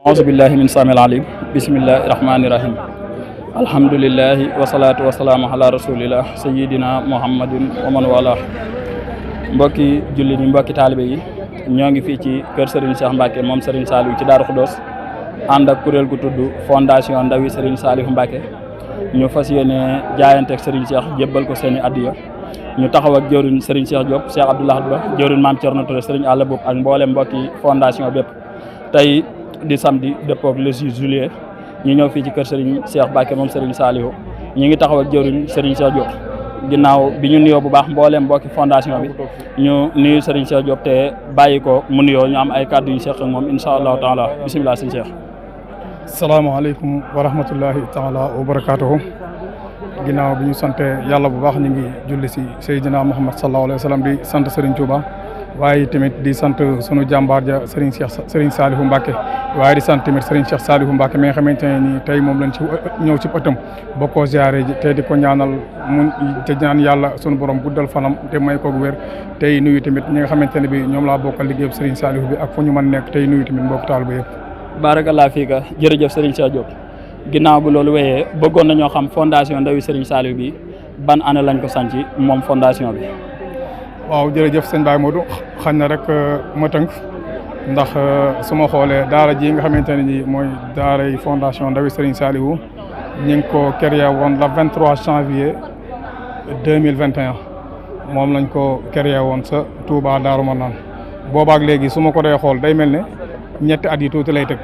auzu billahi min samil alim bismillahi rahmani rahim alhamdulillahi wasalaatu wasalaamu ala rasulillah sayidina muhammadin wa man wala mbokki jullit yi mbokki taalibe yi ñoo ngi fii ci kër Serigne Cheikh Mbacke moom Serigne Saliou ci Darou Khoudoss ànd ak kuréel gu tudd fondation Ndawi Serigne Saliou Mbacke ñu fas yéene jaayanteeg Serigne Cheikh jébbal ko seeni addiya ñu taxaw ak jëwriñ Serigne Cheikh Diop Cheikh Abdoulaye Ba jëwriñ Mame Thierno Touré Serigne Alla Boub ak mboolem mbokki fondation bépp tey di samedi dëppoog le 6 juillet ñu ñëw fii ci kër Serigne Cheikh Mbacke moom Serigne Saliou ñu ngi taxaw ak jëwriñ Serigne Cheikh Diop ginnaaw bi ñu nuyoo bu baax mboolem mbokki fondation bi ñu nuyu Serigne Cheikh Diop te bàyyi ko mu nuyoo ñu am ay kàddu yu Cheikh ak moom incha allahu taala bisimilah sëñ Cheikh. salaamaaleykum wa rahmatullahi taala wa barakaatuhu. ginnaaw bi ñu sante yàlla bu baax ñu ngi julli si Seydina Muhammad sallallahu alayhi wa sallam di sant Serigne Touba waaye tamit di sant sunu jàmbaar ja Serigne Saliou Mbacke waaye di sant tamit Serigne Cheikh Saliou Mbacke mi nga xamante ne nii tey moom lañ ci ñëw ci ëttam bokkoo ziare ji te di ko ñaanal mun te ñaan yàlla sunu borom guddal fanam te may ko wér tey nuyu tamit ñi nga xamante ne bi ñoom laa bokkal liggéey Serigne Saliou bi ak fu ñu mën nekk tey nuyu tamit mbokk taal ba yëpp. barakallah fiika jërëjëf Serigne Cheikh Diop ginnaaw bu loolu wéyee bëggoon nañoo xam fondation Ndawi Serigne Saliou bi ban année lañ ko sanc moom fondation bi. waaw jërëjëf sëñ Baye Modou xañ na rek ma tënk ndax su ma xoolee daara ji nga xamante ne nii mooy daara yi fondation Ndawi Serigne Saliou ñu ngi ko créé woon le 23 janvier 2021 moom lañ ko créé woon sa Touba Darou Manane boobaak léegi su ma ko dee xool day mel ne ñetti at yi tuuti lay teg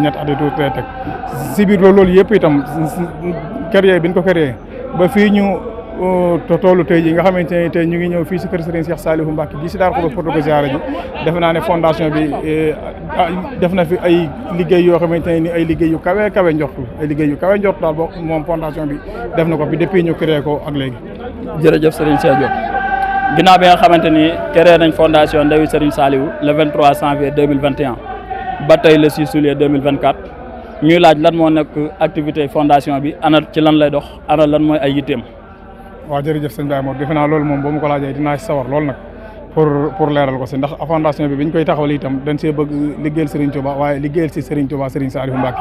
ñetti at yi tuuti lay teg si biir loolu yëpp itam créé bi ñu ko créé ba fii ñu toolu tey ji nga xamante ne tey ñu ngi ñëw fii si kër Serigne Cheikh Saliou Mbacke ji si Darou Khoudoss pour ko ziara ji defe naa ne fondation bi def na fi ay liggéey yoo xamante ne ni ay liggéey yu kawe njortu ay liggéey yu kawe njortu daal boo moom fondation bi def na ko fi depuis ñu créé ko ak léegi. jërëjëf Serigne Cheikh Diop ginnaaw bi nga xamante ni créé nañ fondation Ndawi Serigne Saliou le 23 janvier 2021 ba tey le 6 juillet 2024 ñuy laaj lan moo nekk activité fondation bi ana ci lan lay dox ana lan mooy ay yitteem. waaw jërëjëf sëñ Baye Modou defe naa loolu moom boo ma ko laajee dinaa si sawar loolu nag pour leeral ko si ndax fondation bi biñ koy taxawal itam dañ see bëgg liggéeyal Serigne Touba waaye liggéeyal si Serigne Touba Serigne Saliou Mbacke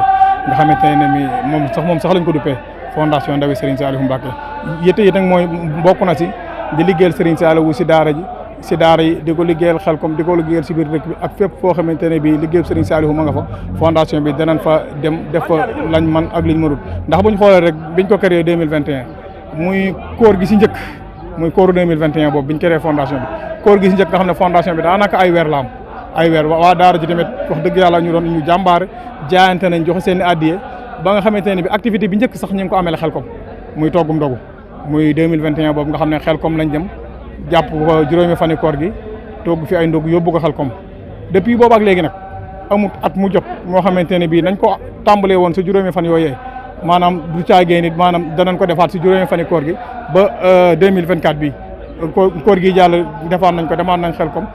nga xamante ne mi moom sax lañ ko duppee fondation Ndawi Serigne Saliou Mbacke yitte yi nag mooy bokk na si di liggéeyal Serigne Saliou si daara ji si daara yi di ko liggéeyal Xelkom di ko liggéeyal si biir dëkk bi ak fépp foo xamante ne bii liggéeyal Serigne Saliou ma nga fa fondation bi danañ fa dem def fa lañ man ak liñ mënut ndax buñ xoolee rek biñ ko créé 2021 muy koor gi si njëkk muy kooru 2021 boobu biñ créé fondation bi koor gi si njëkk nga xam ne fondation bi daanaka ay weer la am ay weer waa daara ji tamit wax dëgg yàlla ñu doon ñu jàmbaare jaayante nañ joxe seen i addiye ba nga xamante ne bi activité bi njëkk sax ñu ngi ko amee Xelkom muy toggum ndogu muy 2021 boobu nga xam ne Xelkom lañ dem jàpp ko juróomi fani koor gi togg fi ay ndog yóbbu ko Xelkom depuis boobu ak léegi nag amut at mu jot moo xamante ne bii nañ ko tàmbalee woon sa juróomi fan yooyee maanaam du caagee nit maanaam danañ ko defaat si juróomi fani koor gi ba 2024 bi koor gi jàll defaat nañ ko demaat nañ Xelkom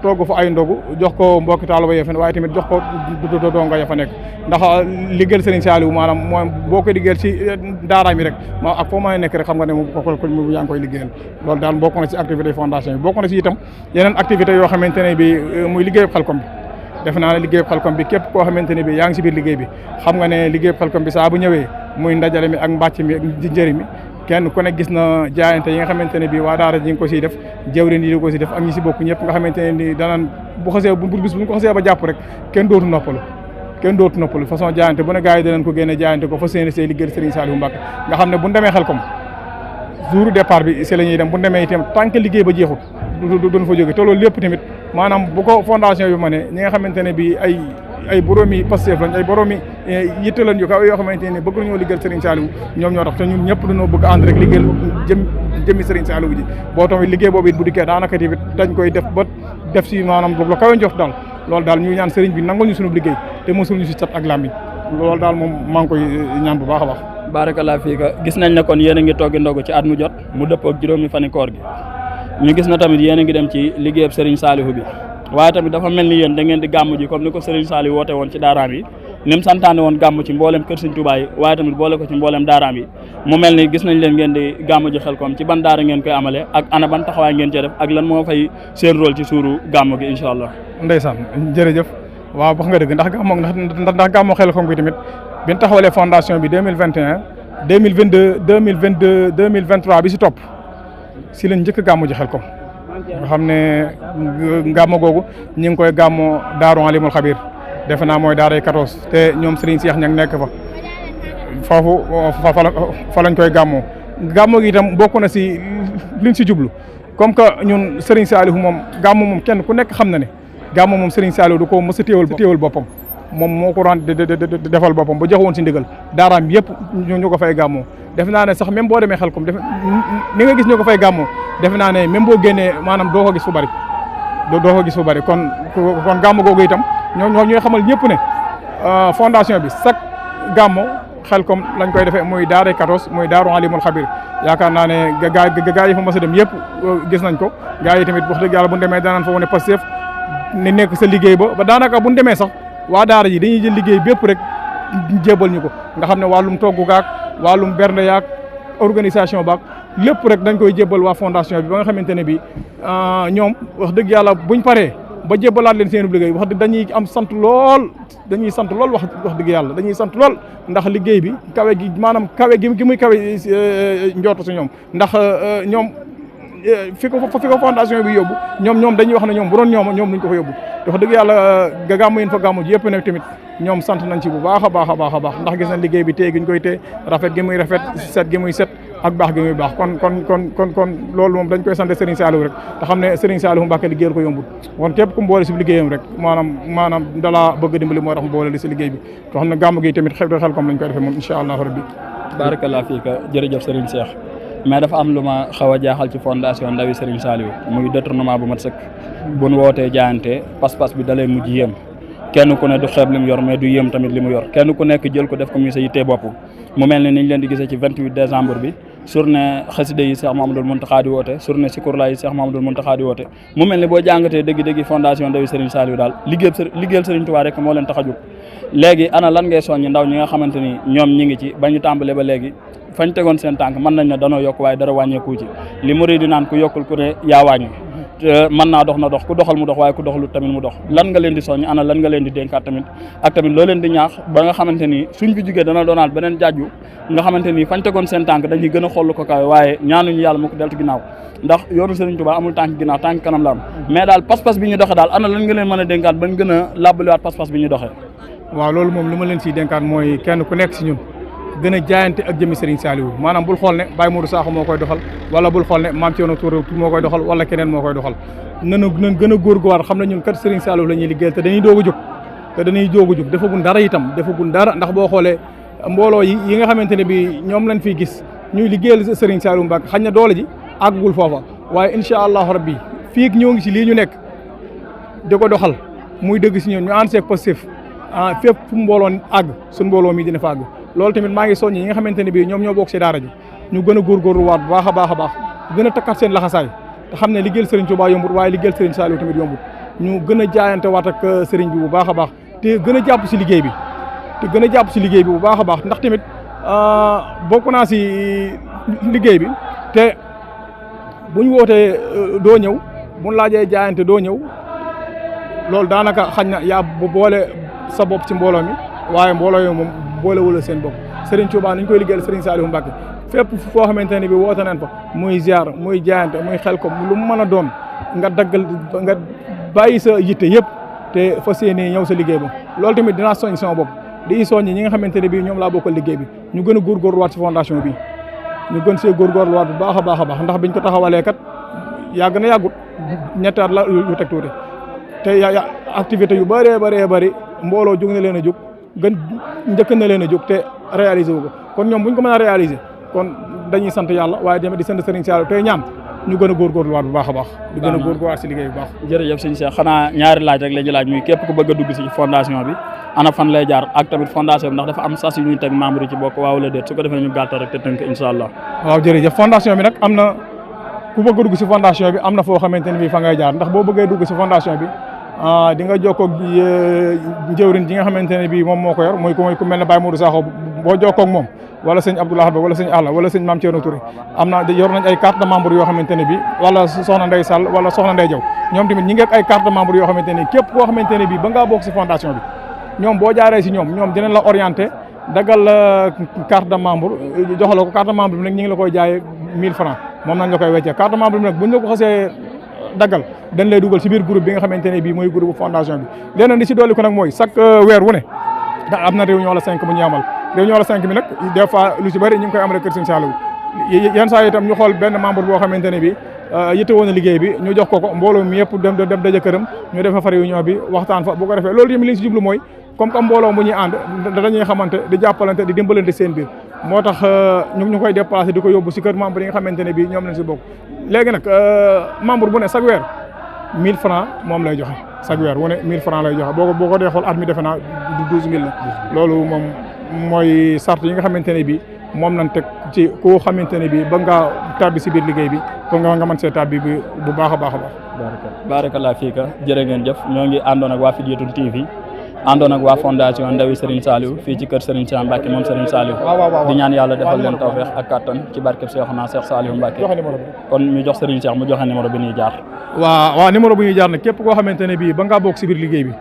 togg fa ay ndogu jox ko mbokki taaliba ya fa waaye tamit jox ko donga ya fa nekk ndax liggéeyal Serigne Saliou maanaam mooy boo koy liggéeyal ci daara mi rek ma ak foo mën a nekk rek xam nga ne moom ko yaa ngi koy liggéeyal loolu daal bokk na ci activité fondation bi bokk na ci itam yeneen activité yoo xamante ne bi muy liggéeyu Xelkom bi defe naa ne liggéeyu Xelkom bi képp koo xamante ne bi yaa ngi si biir liggéey bi xam nga ne liggéeyu Xelkom bi saa bu ñëwee muy ndajale mi ak mbàcc mi ak njëriñ mi kenn ku ne gis na jaayante yi nga xamante ne bii waa daara ji nga ko siy def jawrin yi di ko si def ak ñi si bokk ñëpp nga xamante ne ni danaan bu xasee bu bis bu ñu ko xasee ba jàpp rek kenn dootu noppalu façon jaayante bu ne gars yi danañ ko génne jaayante ko fa seeni say liggéey Serigne Saliou Mbacke nga xam ne bu ñu demee Xelkom jour départ bi si la ñuy dem bu ñu demee itam tant que liggéey ba jeexut duñ fa jóge te loolu lépp tamit maanaam bu ko fondation bi ma ne ñi nga xamante ne bii ay boroomi Pastef lañ ay boroomi yitte lañ yu kaw yoo xamante ne bëgg nañoo liggéeyal Serigne Saliou ñoom ñoo tax te ñun ñëpp dañoo bëgg ànd rek liggéeyal jëmmi Serigne Saliou ji boo tamit liggéey boobu it bu dikkee daanaka tamit dañ koy def ba def si maanaam lu kawe njort daal loolu daal ñu ñaan Serigne bi nangul ñu sunu liggéey te mosul ñu si cat ak làmmiñ loolu daal moom maa ngi koy ñaan bu baax a baax. barakallah fiika gis nañ ne kon yéen a ngi toggi ndogu ci at mu jot mu dëppoo ak juróomi fani koor gi ñu gis na tamit yéen a ngi dem ci liggéeyab Serigne Saliou bi waaye tamit dafa mel ni yéen da ngeen di gàmm ji comme ni ko Serigne Saliou woote woon ci daaraam yi ni mu santaane woon gàmm ci mboolem kër Serigne Touba yi waaye tamit boole ko ci mboolem daaraam yi mu mel ni gis nañ leen ngeen di gàmm ji Xelkom ci ban daara ngeen koy amale ak ana ban taxawaay ngeen cee def ak lan moo fay seen rôle ci suuru gàmm gi incha allah. ndeysaan jërëjëf waaw wax nga dëgg ndax gàmmoo Xelcom bi tamit bi ñu taxawalee fondation bi 2021 2022 2022 2023 bi si topp si lañ njëkk gàmmu ji Xelcom nga xam ne gàmmu googu ñu ngi koy gàmmoo Daaru Alimul Xabir defe naa mooy daaray 14 te ñoom Serigne Cheikh ña nekk fa foofu fa lañ koy gàmmoo gàmmu gi itam bokk na si liñ si jublu comme que ñun Serigne Saliou moom gàmmu moom kenn ku nekk xam na ne gàmmu moom Serigne Saliou du ko mës a téewal boppam moom moo ko daan defal boppam ba joxoon si ndigal daaraam yëpp ñu ko fay gàmmoo defe naa ne sax même boo demee Xelcom ni nga gis ñu ko fay gàmmoo defe naa ne même boo génnee maanaam doo ko gis fu bari kon gàmmu googu itam ñooy xamal ñëpp ne fondation bi chaque gàmmu Xelcom lañ koy defee muy daara 14 muy Daaru Alimul Xabir yaakaar naa ne gaa yi fa mos a dem yëpp gis nañ ko gaa yi tamit wax dëgg yàlla bu ñu demee danaan fa wane Pastef ni nekk sa liggéey ba daanaka bu ñu demee sax waa daara ji dañuy jël liggéey bépp rek jébal ñu ko nga xam ne wàllum togg gaak wàllum bernde yaak organisation baak lépp rek dañ koy jébal waa fondation bi ba nga xamante ne bi ñoom wax dëgg yàlla buñ paree ba jébalaat leen seen liggéey wax dëgg dañuy am sant lool wax dëgg yàlla dañuy sant lool ndax liggéey bi kawe gi maanaam kawe gi muy kawe njootu si ñoom ndax ñoom fi ko fondation bi yóbbu ñoom dañuy wax ne ñoom bu doon ñoom luñ ko fa yóbbu wax dëgg yàlla gàmmu yéen fa gàmmu ji yëpp nag tamit ñoom sant nañ ci bu baax a baax ndax gis nañ liggéey bi téye gi ñu koy téye rafet gi muy rafet set gi muy set ak baax gi muy baax kon loolu moom dañ koy sant Serigne Saliou rek te xam ne Serigne Saliou Mbacké liggéeyal ko yombul kon képp ku mu boole si liggéeyam rek maanaam dalaa bëgg dimbali moo tax mu boole li si liggéey bi te xam ne gàmmu gi tamit Xelcom lañ koy defee moom incha allahu rabbi barakallah fiika jërëjëf Serigne Cheikh mais dafa am lu ma xaw a jaaxal ci fondation Ndawi Serigne Saliou muy détournement bu mat sëkk bu nu wootee jaayante pas-pas bi dalee mujj yéem kenn ku ne du xeeb li mu yor mais du yéem tamit li mu yor kenn ku nekk jël ko def ko muy sa yittee bopp mu mel ni niñ leen di gisee ci 28 décembre bi journée xasida yi Cheikh Mamadou Mountakha di woote journée Sikurla yi Cheikh Mamadou Mountakha di woote mu mel ni boo jàngatee dëgg-dëgg fondation Ndawi Serigne Saliou daal liggéeyal Serigne Touba rek moo leen tax a jóg léegi ana lan ngay soññi ndaw ñi nga xamante ni ñoom ñi ngi ci ba ñu tàmbale ba léegi fañ tegoon seen tànk mën nañ ne danoo yokk waaye dara wàññeeku ci li murid di naan ku yokkul ku ne yaa wàññi mën naa dox na dox ku doxal mu dox waaye ku doxalu tamit mu dox lan nga leen di soññ ana lan nga leen di dénkaat tamit ak tamit loo leen di ñaax ba nga xamante ni suñ fi jugee dana doonaal beneen jaaju nga xamante ni fañ tegoon seen tànk dañuy gën a xool ko kawe waaye ñaanuñu yàlla mu ko deltu ginnaaw ndax yoonu Serigne Touba amul tànk ginnaaw tànk kanam la am mais daal pas-pas bi ñu doxee daal ana lan nga leen mën a dénkaat bañ gën a làbbaliwaat pas-pas bi ñu doxee waaw loolu moom li ma leen siy dénkaat mooy kenn ku nekk si ñun gën a jaayante ak jëmi Serigne Saliou maanaam bul xool ne Baye Modou Sakho moo koy doxal wala bul xool ne Mame Thierno Touré moo koy doxal wala keneen moo koy doxal nan gën a góorgóorlu xam ne ñun kat Serigne Saliou la ñuy liggéeyal te dañuy doog a jóg defagun dara itam defagun dara ndax boo xoolee mbooloo yi nga xamante ne bi ñoom lañ fiy gis ñuy liggéeyal Serigne Saliou Mbacké xañ na doole ji àggul foofa waaye incha allahu rabbi fii ñoo ngi si lii ñu nekk di ko doxal muy dëgg si ñun ñu ànd seeg Pastef fépp fu mbooloo àgg suñ mbooloo mi dina fa àgg loolu tamit maa ngi soññi ñi nga xamante ne bii ñoom ñoo bokk si daara ji ñu gën a góorgóorlu waat bu baax a baax gën a takkat seen laxasaay te xam ne liggéeyal Serigne Touba yombut waaye liggéeyal Serigne Saliou tamit yombut ñu gën a jaayante waat ak Serigne bi bu baax a baax te gën a jàpp si liggéey bi bu baax a baax ndax tamit bokk naa si liggéey bi te buñ wootee doo ñëw buñ laajee jaayante doo ñëw loolu daanaka xañ na yaa boole sa bopp ci mbooloo mi waaye mbooloo yi moom boole wala seen bopp Serigne Touba ni ñu koy liggéeyal Serigne Saliou Mbacké fépp foo xamante ne bi woote nañ fa muy ziar muy jaayante muy Xelcom lu mu mën a doon nga bàyyi sa yitte yëpp te fas yéene ñëw sa liggéey ba loolu tamit dinaa soñ sama bopp di soññi ñi nga xamante ne bii ñoom laa bokkal liggéey bi ñu gën a góorgóorluwaat ci fondation bi ñu gën see góorgóorluwaat bu baax a baax ndax biñ ko taxawalee kat yàgg na yàggut ñetti at la yu teg tuuti te activité yu bëree mbooloo jóg na leen a jóg njëkk na leen a jóg te réaliser wu ko kon ñoom buñ ko mën a réaliser kon dañuy sant yàlla waaye tamit di sant Serigne Saliou tey ñaan ñu gën a góorgóorluwaat bu baax a baax di gën a góorgóorluwaat si liggéey bu baax jërëjëf sëñ Cheikh xanaa ñaari laaj rek la ñu laaj muy képp ku bëgg a dugg si fondation bi ana fan lay jaar ak tamit fondation bi ndax dafa am sas yu ñuy teg membre yi ci bokk waaw wala déet su ko defee ñu gàttal rek te tënk incha allah waaw jërëjëf fondation bi nag am na ku bëgg a dugg si fondation bi am na foo xamante ne bii fa ngay jaar ndax boo bëggee dugg si fondation bi di nga jokkoo ak njëwriñ ji nga xamante ne bii moom moo ko yor mooy ku mel ne Baye Modou Sakho boo jokkoo ak moom wala sëñ Abdoulaye Ba wala sëñ Alla wala sëñ Mame Thierno Touré am na yor nañ ay carte de membre yoo xamante ne bi wala soxna Ndeye Sall wala soxna Ndeye Diaw ñoom tamit ñi ngi ak ay carte de membre yoo xamante ne képp koo xamante ne bi ba ngaa bokk si fondation bi ñoom boo jaaree si ñoom dinañ la orienté dagal la carte de membre jox la ko carte de membre bi nag ñi ngi la koy jaayee 1000 francs moom nañ la koy weccee carte de membre bi nag buñ la ko xasee daggal dañ lay dugal si biir groupe bi nga xamante ne bii mooy groupe fondation bi leneen li si dolli ko nag mooy chaque weer wu ne da am na réunion la 5 bu ñu amal réunion la 5 bi nag des fois lu si bëri ñu ngi koy amal kër Sëñ Saliou yenn saa yi itam ñu xool benn membre boo xamante ne bi yitte woon na liggéey bi ñu jox ko mbooloo mi yëpp dem daje këram ñu def fa réunion bi waxtaan fa bu ko defee loolu tamit li ñu si jublu mooy comme que mbooloo mu ñuy ànd dañuy xamante di jàppalante di dimbalante seen biir moo tax ñu koy déplacé di ko yóbbu si kër membre yi nga xamante ne bii ñoom lañ si bokk léegi nag membre bu ne chaque weer 1000 francs moom lay joxe chaque weer wu ne 1000 francs lay joxe boo ko dee xool at mi defe naa 12000 la loolu moom mooy sart yi nga xamante ne bii moom nañ teg ci koo xamante ne bii ba nga tàbbi si biir liggéey bi pour nga mën see tàbbi bi bu baax a baax a baax. barakallah fiika jërë ngeen jëf ñoo ngi àndoon ak waa Fidiyatul TV àndoon ak waa fondation Ndawi Serigne Saliou fii ci kër Serigne Cheikh Mbacke moom Serigne Saliou di ñaan yàlla defal leen tawfeex ak kattan ci barkeb Cheikhouna Cheikh Saliou Mbacke kon ñu jox Serigne Cheikh mu joxe numéro bi ñuy jaar. waaw numéro bu ñuy jaar nag képp koo xamante ne bii ba ngaa bokk si biir liggéey bi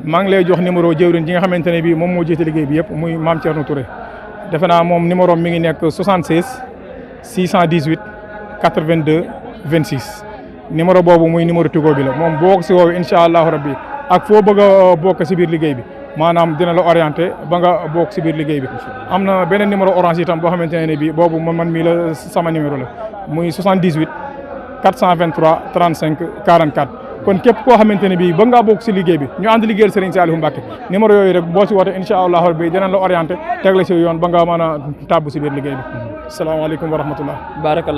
maa ngi lay jox numéro jëwriñ ji nga xamante ne bii moom moo jiite liggéey bi yëpp muy Mame Thierno Touré defe naa moom numéro mi ngi nekk 76 618 82 26 numéro boobu muy numéro Tigo bi la moom boo ko si woowee incha allahu rabbi ak foo bëgg a bokk si biir liggéey bi maanaam dina la orienté ba nga bokk si biir liggéey bi. am na beneen numéro orange itam boo xamante ne bii boobu man mii la sama numéro la muy 78 423 35 44. kon képp koo xamante ne bii ba ngaa bokk si liggéey bi ñu ànd liggéeyal Serigne Saliou Mbacke numéro yooyu rek boo si wootee incha allahu rabbi dinañ la orienté teg la si yoon ba nga mën a tàbb si biir liggéey bi. salaamaaleykum wa rahmatullah. barakallah.